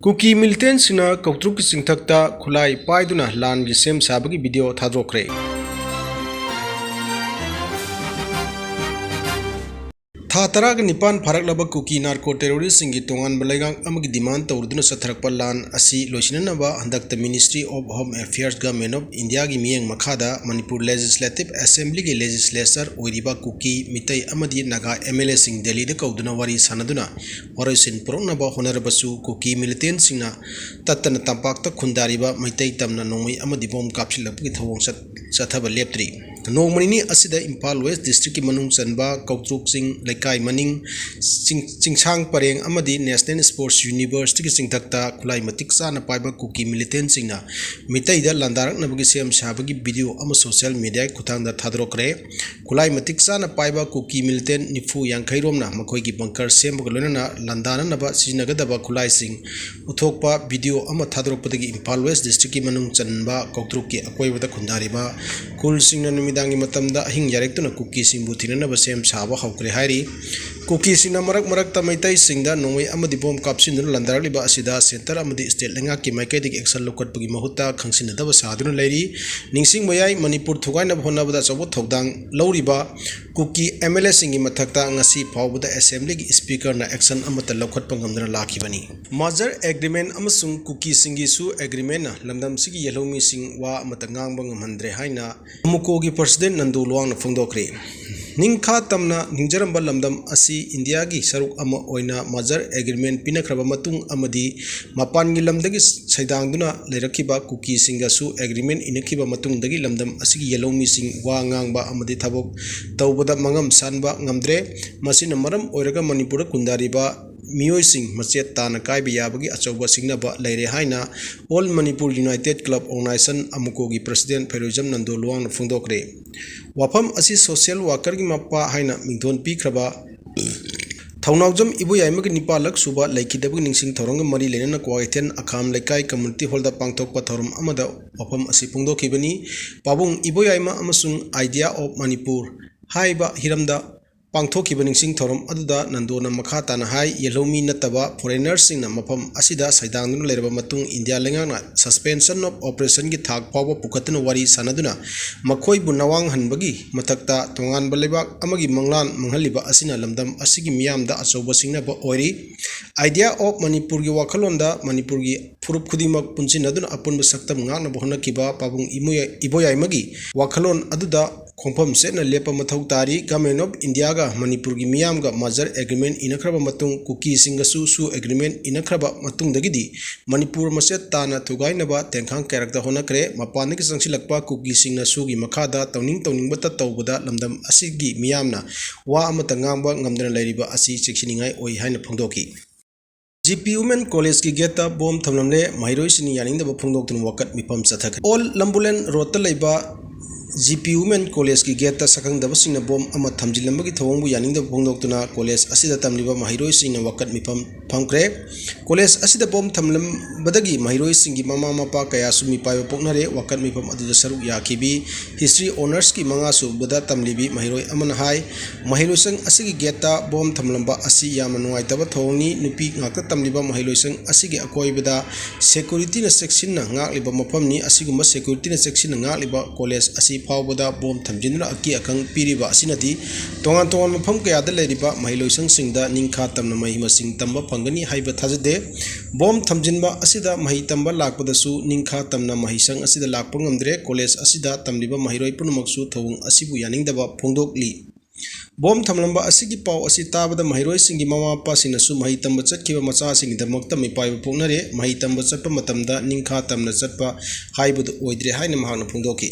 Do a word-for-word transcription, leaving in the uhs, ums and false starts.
ꯀꯨꯀꯤ ꯃꯤꯂꯤꯇꯦꯟꯁꯤꯡꯅ ꯀꯧꯇ꯭ꯔꯨꯛꯀꯤ ꯆꯤꯡꯊꯛꯇ ꯈꯨꯠꯂꯥꯏ ꯄꯥꯏꯗꯨꯅ ꯂꯥꯟꯒꯤ ꯁꯦꯝ ꯁꯥꯕꯒꯤ ꯚꯤꯗꯤꯑꯣ ꯊꯥꯗꯣꯛꯈ꯭ꯔꯦ꯫ ꯊꯥ ꯇꯔꯥꯒ ꯅꯤꯄꯥꯟ ꯐꯥꯔꯛꯂꯕ ꯀꯨꯀꯤ ꯅꯥꯔꯀꯣ ꯇꯦꯔꯣꯔꯤꯁꯁꯤꯡꯒꯤ ꯇꯣꯉꯥꯟꯕ ꯂꯩꯉꯥꯛ ꯑꯃꯒꯤ ꯗꯤꯃꯥꯟ ꯇꯧꯔꯗꯨꯅ ꯆꯠꯊꯔꯛꯄ ꯂꯥꯟ ꯑꯁꯤ ꯂꯣꯏꯁꯤꯟꯅꯅꯕ ꯍꯟꯗꯛꯇ Ministry of Home Affairs, Government of Indiaꯒꯤ ꯃꯤꯠꯌꯦꯡ ꯃꯈꯥꯗ ꯃꯅꯤꯄꯨꯔ Legislative Assemblyꯒꯤ legislator ꯑꯣꯏꯔꯤꯕ ꯀꯨꯀꯤ, ꯃꯤꯇꯩ ꯑꯃꯗꯤ ꯅꯥꯒꯥ MLAꯁꯤꯡ ꯗꯦꯜꯂꯤꯗ ꯀꯧꯗꯨꯅ ꯋꯥꯔꯤ ꯁꯥꯟꯅꯗꯨꯅ ꯋꯥꯔꯣꯏꯁꯤꯟ ꯄꯨꯔꯛꯅꯕ ꯍꯣꯠꯅꯔꯕꯁꯨ ꯀꯨꯀꯤ ꯃꯤꯂꯤꯇꯦꯟꯁꯤꯡꯅ ꯇꯠꯇꯅ ꯇꯝꯄꯥꯛꯇ ꯈꯨꯟꯗꯥꯔꯤꯕ ꯃꯩꯇꯩ ꯇꯝꯅ ꯅꯣꯡꯃꯩ ꯑꯃꯗꯤ ꯕꯣꯝ ꯀꯥꯞꯁꯤꯜꯂꯛꯄꯒꯤ ꯊꯧꯑꯣꯡ ꯆꯠ-, ꯆꯠꯊꯕ ꯂꯦꯞꯇ꯭ꯔꯤ꯫ ꯅꯣꯡꯃ ꯅꯤꯅꯤ ꯑꯁꯤꯗ ꯏꯝꯐꯥꯜ West Districtꯀꯤ ꯃꯅꯨꯡ ꯆꯟꯕ ꯀꯧꯇ꯭ꯔꯨꯛ ꯆꯤꯡ, ꯂꯩꯀꯥꯏ ꯃꯅꯤꯡ, ꯆꯤꯡ-, ꯆꯤꯡꯁꯥꯡ ꯄꯔꯦꯡ ꯑꯃꯗꯤ National Sports Universityꯒꯤ ꯆꯤꯡꯊꯛꯇ ꯈꯨꯠꯂꯥꯏ ꯃꯇꯤꯛ ꯆꯥꯅ ꯄꯥꯏꯕ ꯀꯨꯀꯤ ꯃꯤꯂꯤꯇꯦꯟꯁꯤꯡꯅ ꯃꯤꯇꯩꯗ ꯂꯥꯟꯗꯥꯔꯛꯅꯕꯒꯤ ꯁꯦꯝ ꯁꯥꯕꯒꯤ ꯚꯤꯗꯤꯑꯣ ꯑꯃ social mediaꯒꯤ ꯈꯨꯠꯊꯥꯡꯗ ꯊꯥꯗꯣꯔꯛꯈ꯭ꯔꯦ꯫ ꯈꯨꯠꯂꯥꯏ ꯃꯇꯤꯛ ꯆꯥꯅ ꯄꯥꯏꯕ ꯀꯨꯀꯤ ꯃꯤꯂꯤꯇꯦꯟ ꯅꯤꯐꯨ ꯌꯥꯡꯈꯩ ꯔꯣꯝꯅ ꯃꯈꯣꯏꯒꯤ bunker ꯁꯦꯝꯕꯒ ꯂꯣꯏꯅꯅ ꯂꯥꯟꯗꯥꯅꯅꯕ ꯁꯤꯖꯤꯟꯅꯒꯗꯕ ꯈꯨꯠꯂꯥꯏꯁꯤꯡ ꯎꯠꯊꯣꯛꯄ ꯚꯤꯗꯤꯑꯣ ꯑꯃ ꯊꯥꯗꯣꯔꯛꯄꯗꯒꯤ ꯏꯝꯐꯥꯜ West Districtꯀꯤ ꯃꯅꯨꯡ ꯆꯟꯕ ꯀꯧꯇ꯭ꯔꯨꯛꯀꯤ ꯑꯀꯣꯏꯕꯗ ꯈꯨꯟꯗꯥꯔꯤꯕ ꯈꯨꯜꯁꯤꯡꯅ ꯅꯨꯃꯤꯗꯥꯡꯒꯤ ꯃꯇꯝꯗ ꯑꯍꯤꯡ ꯌꯥꯔꯦꯛꯇꯨꯅ ꯀꯨꯀꯤꯁꯤꯡꯕꯨ ꯊꯤꯅꯅꯕ ꯁꯦꯝ ꯁꯥꯕ ꯍꯧꯈ꯭ꯔꯦ ꯍꯥꯏꯔꯤ꯫ ꯀꯨꯀꯤꯁꯤꯡꯅ ꯃꯔꯛ ꯃꯔꯛꯇ ꯃꯩꯇꯩꯁꯤꯡꯗ ꯅꯣꯡꯃꯩ ꯑꯃꯗꯤ ꯕꯣꯝ ꯀꯥꯞꯁꯤꯟꯗꯨꯅ ꯂꯥꯟꯗꯥꯔꯛꯂꯤꯕ ꯑꯁꯤꯗ centre ꯑꯃꯗꯤ state ꯂꯩꯉꯥꯛꯀꯤ ꯃꯥꯏꯀꯩꯗꯒꯤ action ꯂꯧꯈꯠꯄꯒꯤ ꯃꯍꯨꯠꯇ ꯈꯪꯁꯤꯟꯅꯗꯕ ꯁꯥꯗꯨꯅ ꯂꯩꯔꯤ꯫ ꯅꯤꯡꯁꯤꯡꯕ ꯌꯥꯏ, ꯃꯅꯤꯄꯨꯔ ꯊꯨꯒꯥꯏꯅꯕ ꯍꯣꯠꯅꯕꯗ ꯑꯆꯧꯕ ꯊꯧꯗꯥꯡ ꯂꯧꯔꯤꯕ ꯀꯨꯀꯤ MLAꯁꯤꯡꯒꯤ ꯃꯊꯛꯇ ꯉꯁꯤ ꯐꯥꯎꯕꯗ Assemblyꯒꯤ Speakerꯅ action ꯑꯃꯠꯇ ꯂꯧꯈꯠꯄ ꯉꯝꯗꯅ ꯂꯥꯛꯈꯤꯕꯅꯤ꯫ Merger Agreement ꯑꯃꯁꯨꯡ ꯀꯨꯀꯤꯁꯤꯡꯒꯤꯁꯨ agreementꯅ ꯂꯝꯗꯝꯁꯤꯒꯤ ꯌꯦꯜꯍꯧꯃꯤꯁꯤꯡ ꯋꯥ ꯑꯃꯠꯇ ꯉꯥꯡꯕ ꯉꯝꯍꯟꯗ꯭ꯔꯦ ꯍꯥꯏꯅ ꯑꯃꯨꯀꯣꯒꯤ President ꯅꯟꯗꯨ ꯂꯨꯋꯥꯡꯅ ꯐꯣꯡꯗꯣꯛꯈ꯭ꯔꯦ꯫ ꯅꯤꯡꯈꯥ ꯇꯝꯅ ꯅꯤꯡꯖꯔꯝꯕ ꯂꯝꯗꯝ ꯑꯁꯤ ꯏꯟꯗꯤꯌꯥꯒꯤ ꯁꯔꯨꯛ ꯑꯃ ꯑꯣꯏꯅ merger agreement ꯄꯤꯅꯈ꯭ꯔꯕ ꯃꯇꯨꯡ ꯑꯃꯗꯤ ꯃꯄꯥꯟꯒꯤ ꯂꯝꯗꯒꯤ ꯁꯩꯗꯥꯡꯗꯨꯅ ꯂꯩꯔꯛꯈꯤꯕ ꯀꯨꯀꯤꯁꯤꯡꯒꯁꯨ agreement ꯏꯅꯈꯤꯕ ꯃꯇꯨꯡꯗꯒꯤ ꯂꯝꯗꯝ ꯑꯁꯤꯒꯤ ꯌꯦꯜꯍꯧꯃꯤꯁꯤꯡ ꯋꯥ ꯉꯥꯡꯕ ꯑꯃꯗꯤ ꯊꯕꯛ ꯇꯧꯕꯗ ꯃꯉꯝ ꯁꯥꯟꯕ ꯉꯝꯗ꯭ꯔꯦ꯫ ꯃꯁꯤꯅ ꯃꯔꯝ ꯑꯣꯏꯔꯒ ꯃꯅꯤꯄꯨꯔꯗ ꯈꯨꯟꯗꯥꯔꯤꯕ ꯃꯤꯑꯣꯏꯁꯤꯡ ꯃꯆꯦꯠ ꯇꯥꯅ ꯀꯥꯏꯕ ꯌꯥꯕꯒꯤ ꯑꯆꯧꯕ ꯁꯤꯡꯅꯕ ꯂꯩꯔꯦ ꯍꯥꯏꯅ All Manipur United Club Organisation, ꯑꯃꯨꯀꯣꯒꯤ President ꯐꯩꯔꯣꯏꯖꯝ Nando ꯂꯨꯋꯥꯡꯅ ꯐꯣꯡꯗꯣꯛꯈ꯭ꯔꯦ꯫ ꯋꯥꯐꯝ ꯑꯁꯤ social workerꯒꯤ ꯃꯄꯥ ꯍꯥꯏꯅ ꯃꯤꯡꯊꯣꯟ ꯄꯤꯈ꯭ꯔꯕ ꯊꯧꯅꯥꯎꯖꯝ ꯏꯕꯣꯌꯥꯏꯃꯒꯤ ꯅꯤꯄꯥꯜꯂꯛ ꯁꯨꯕ ꯂꯩꯈꯤꯗꯕꯒꯤ ꯅꯤꯡꯁꯤꯡ ꯊꯧꯔꯝꯒ ꯃꯔꯤ ꯂꯩꯅꯅ ꯀ꯭ꯋꯥꯀꯩꯊꯦꯜ ꯑꯈꯥꯝ ꯂꯩꯀꯥꯏ community hallꯗ ꯄꯥꯡꯊꯣꯛꯄ ꯊꯧꯔꯝ ꯑꯃꯗ ꯋꯥꯐꯝ ꯑꯁꯤ ꯐꯣꯡꯗꯣꯛꯈꯤꯕꯅꯤ꯫ ꯄꯥꯕꯨꯡ ꯏꯕꯣꯌꯥꯏꯃ ꯑꯃꯁꯨꯡ Idea of Manipur ꯍꯥꯏꯕ ꯍꯤꯔꯝꯗ ꯄꯥꯡꯊꯣꯛꯈꯤꯕ ꯅꯤꯡꯁꯤꯡ ꯊꯧꯔꯝ ꯑꯗꯨꯗ ꯅꯟꯗꯣꯅ ꯃꯈꯥ ꯇꯥꯅ ꯍꯥꯏ, ꯌꯦꯜꯍꯧꯃꯤ ꯅꯠꯇꯕ foreignerꯁꯤꯡꯅ ꯃꯐꯝ ꯑꯁꯤꯗ ꯁꯩꯗꯥꯡꯗꯨꯅ ꯂꯩꯔꯕ ꯃꯇꯨꯡ ꯏꯟꯗꯤꯌꯥ ꯂꯩꯉꯥꯛꯅ suspension of operationꯒꯤ ꯊꯥꯛ ꯐꯥꯎꯕ ꯄꯨꯈꯠꯇꯨꯅ ꯋꯥꯔꯤ ꯁꯥꯟꯅꯗꯨꯅ ꯃꯈꯣꯏꯕꯨ ꯅꯋꯥꯡ ꯍꯟꯕꯒꯤ ꯃꯊꯛꯇ ꯇꯣꯉꯥꯟꯕ ꯂꯩꯕꯥꯛ ꯑꯃꯒꯤ ꯃꯪꯂꯥꯟ ꯃꯥꯡꯍꯜꯂꯤꯕ ꯑꯁꯤꯅ ꯂꯝꯗꯝ ꯑꯁꯤꯒꯤ ꯃꯤꯌꯥꯝꯗ ꯑꯆꯧꯕ ꯁꯤꯡꯅꯕ ꯑꯣꯏꯔꯤ꯫ Idea of ꯃꯅꯤꯄꯨꯔꯒꯤ ꯋꯥꯈꯜꯂꯣꯟꯗ ꯃꯅꯤꯄꯨꯔꯒꯤ ꯐꯨꯔꯨꯞ ꯈꯨꯗꯤꯡꯃꯛ ꯄꯨꯟꯁꯤꯟꯅꯗꯨꯅ ꯑꯄꯨꯟꯕ ꯁꯛꯇꯝ ꯉꯥꯛꯅꯕ ꯍꯣꯠꯅꯈꯤꯕ ꯄꯥꯕꯨꯡ ꯏꯃꯣꯌꯥ-, ꯏꯕꯣꯌꯥꯏꯃꯒꯤ ꯋꯥꯈꯜꯂꯣꯟ ꯑꯗꯨꯗ ꯈꯣꯡꯐꯝ ꯆꯦꯠꯅ ꯂꯦꯞꯄ ꯃꯊꯧ ꯇꯥꯔꯤ꯫ Government of Indiaꯒ ꯃꯅꯤꯄꯨꯔꯒꯤ ꯃꯤꯌꯥꯝꯒ merger agreement ꯏꯅꯈ꯭ꯔꯕ ꯃꯇꯨꯡ, ꯀꯨꯀꯤꯁꯤꯡꯒꯁꯨ ꯁꯨ agreement ꯏꯅꯈ꯭ꯔꯕ ꯃꯇꯨꯡꯗꯒꯤꯗꯤ ꯃꯅꯤꯄꯨꯔ ꯃꯆꯦꯠ ꯇꯥꯅ ꯊꯨꯒꯥꯏꯅꯕ ꯇꯦꯡꯈꯥꯡ ꯀꯌꯥꯔꯛꯇ ꯍꯣꯠꯅꯈ꯭ꯔꯦ꯫ ꯃꯄꯥꯟꯗꯒꯤ ꯆꯪꯁꯤꯜꯂꯛꯄ ꯀꯨꯀꯤꯁꯤꯡꯅ ꯁꯨꯒꯤ ꯃꯈꯥꯗ ꯇꯧꯅꯤꯡ ꯇꯧꯅꯤꯡꯕꯇ ꯇꯧꯕꯗ ꯂꯝꯗꯝ ꯑꯁꯤꯒꯤ ꯃꯤꯌꯥꯝꯅ ꯋꯥ ꯑꯃꯠꯇ ꯉꯥꯡꯕ ꯉꯝꯗꯅ ꯂꯩꯔꯤꯕ ꯑꯁꯤ ꯆꯦꯛꯁꯤꯟꯅꯤꯡꯉꯥꯏ ꯑꯣꯏ ꯍꯥꯏꯅ ꯐꯣꯡꯗꯣꯛꯈꯤ꯫ ꯖꯤ ꯄꯤ ꯋꯨꯃꯦꯟ ꯀꯣꯂꯦꯖꯀꯤ ꯒꯦꯠꯇ ꯕꯣꯝ ꯊꯝꯂꯝꯂꯦ, ꯃꯍꯩꯔꯣꯏꯁꯤꯡꯅ ꯌꯥꯅꯤꯡꯗꯕ ꯐꯣꯡꯗꯣꯛꯇꯨꯅ ꯋꯥꯀꯠ ꯃꯤꯐꯝ ꯆꯠꯊꯈ꯭ꯔꯦ꯫ ꯑꯣꯜ ꯂꯝꯕꯨꯂꯦꯟ ꯔꯣꯗꯇ ꯂꯩꯕ ꯖꯤ ꯄꯤ ꯋꯨꯃꯦꯟ ꯀꯣꯂꯦꯖꯀꯤ ꯒꯦꯠꯇ ꯁꯛꯈꯪꯗꯕꯁꯤꯡꯅ ꯕꯣꯝ ꯑꯃ ꯊꯝꯖꯤꯜꯂꯝꯕꯒꯤ ꯊꯧꯑꯣꯡꯕꯨ ꯌꯥꯅꯤꯡꯗꯕ ꯐꯣꯡꯗꯣꯛꯇꯨꯅ ꯀꯣꯂꯦꯖ ꯑꯁꯤꯗ ꯇꯝꯂꯤꯕ ꯃꯍꯩꯔꯣꯏꯁꯤꯡꯅ ꯋꯥꯀꯠ ꯃꯤꯐꯝ ꯐꯝꯈ꯭ꯔꯦ꯫ ꯀꯣꯂꯦꯖ ꯑꯁꯤꯗ ꯕꯣꯝ ꯊꯝꯂꯝꯕꯗꯒꯤ ꯃꯍꯩꯔꯣꯏꯁꯤꯡꯒꯤ ꯃꯃꯥ ꯃꯄꯥ ꯀꯌꯥꯁꯨ ꯃꯤꯄꯥꯏꯕ ꯄꯣꯛꯅꯔꯦ꯫ ꯋꯥꯀꯠ ꯃꯤꯐꯝ ꯑꯗꯨꯗ ꯁꯔꯨꯛ ꯌꯥꯈꯤꯕꯤ history honoursꯀꯤ ꯃꯉꯥ ꯁꯨꯕꯗ ꯇꯝꯂꯤꯕꯤ ꯃꯍꯩꯔꯣꯏ ꯑꯃꯅ ꯍꯥꯏ, ꯃꯍꯩꯂꯣꯏꯁꯪ ꯑꯁꯤꯒꯤ ꯒꯦꯠꯇ ꯕꯣꯝ ꯊꯝꯂꯝꯕ ꯑꯁꯤ ꯌꯥꯝꯅ ꯅꯨꯡꯉꯥꯏꯇꯕ ꯊꯧꯑꯣꯡꯅꯤ꯫ ꯅꯨꯄꯤ ꯉꯥꯛꯇ ꯇꯝꯂꯤꯕ ꯃꯍꯩꯂꯣꯏꯁꯪ ꯑꯁꯤꯒꯤ ꯑꯀꯣꯏꯕꯗ securityꯅ ꯆꯦꯛꯁꯤꯟꯅ ꯉꯥꯛꯂꯤꯕ ꯃꯐꯝꯅꯤ꯫ ꯑꯁꯤꯒꯨꯝꯕ securityꯅ ꯆꯦꯛꯁꯤꯟꯅ ꯉꯥꯛꯂꯤꯕ ꯀꯣꯂꯦꯖ ꯑꯁꯤ ꯐꯥꯎꯕꯗ ꯕꯣꯝ ꯊꯝꯖꯤꯟꯗꯨꯅ ꯑꯀꯤ ꯑꯈꯪ ꯄꯤꯔꯤꯕ ꯑꯁꯤꯅꯗꯤ ꯇꯣꯉꯥꯟ ꯇꯣꯉꯥꯟꯕ ꯃꯐꯝ ꯀꯌꯥꯗ ꯂꯩꯔꯤꯕ ꯃꯍꯩꯂꯣꯏꯁꯪꯁꯤꯡꯗ ꯅꯤꯡꯈꯥ ꯇꯝꯅ ꯃꯍꯩ ꯃꯁꯤꯡ ꯇꯝꯕ ꯐꯪꯒꯅꯤ ꯍꯥꯏꯕ ꯊꯥꯖꯗꯦ꯫ ꯕꯣꯝ ꯊꯝꯖꯤꯟꯕ ꯑꯁꯤꯗ ꯃꯍꯩ ꯇꯝꯕ ꯂꯥꯛꯄꯗꯁꯨ ꯅꯤꯡꯈꯥ ꯇꯝꯅ ꯃꯍꯩꯁꯪ ꯑꯁꯤꯗ ꯂꯥꯛꯄ ꯉꯝꯗ꯭ꯔꯦ꯫ ꯀꯣꯂꯦꯖ ꯑꯁꯤꯗ ꯇꯝꯂꯤꯕ ꯃꯍꯩꯔꯣꯏ ꯄꯨꯝꯅꯃꯛꯁꯨ ꯊꯧꯑꯣꯡ ꯑꯁꯤꯕꯨ ꯌꯥꯅꯤꯡꯗꯕ ꯐꯣꯡꯗꯣꯛꯂꯤ꯫ ꯕꯣꯝ ꯊꯝꯂꯝꯕ ꯑꯁꯤꯒꯤ ꯄꯥꯎ ꯑꯁꯤ ꯇꯥꯕꯗ ꯃꯍꯩꯔꯣꯏꯁꯤꯡꯒꯤ ꯃꯃꯥ ꯃꯄꯥꯁꯤꯡꯅꯁꯨ ꯃꯍꯩ ꯇꯝꯕ ꯆꯠꯈꯤꯕ ꯃꯆꯥꯁꯤꯡꯒꯤꯗꯃꯛꯇ ꯃꯤꯄꯥꯏꯕ ꯄꯣꯛꯅꯔꯦ꯫ ꯃꯍꯩ ꯇꯝꯕ ꯆꯠꯄ ꯃꯇꯝꯗ ꯅꯤꯡꯈꯥ ꯇꯝꯅ ꯆꯠꯄ ꯍꯥꯏꯕꯗꯨ ꯑꯣꯏꯗ꯭ꯔꯦ ꯍꯥꯏꯅ ꯃꯍꯥꯛꯅ ꯐꯣꯡꯗꯣꯛꯈꯤ꯫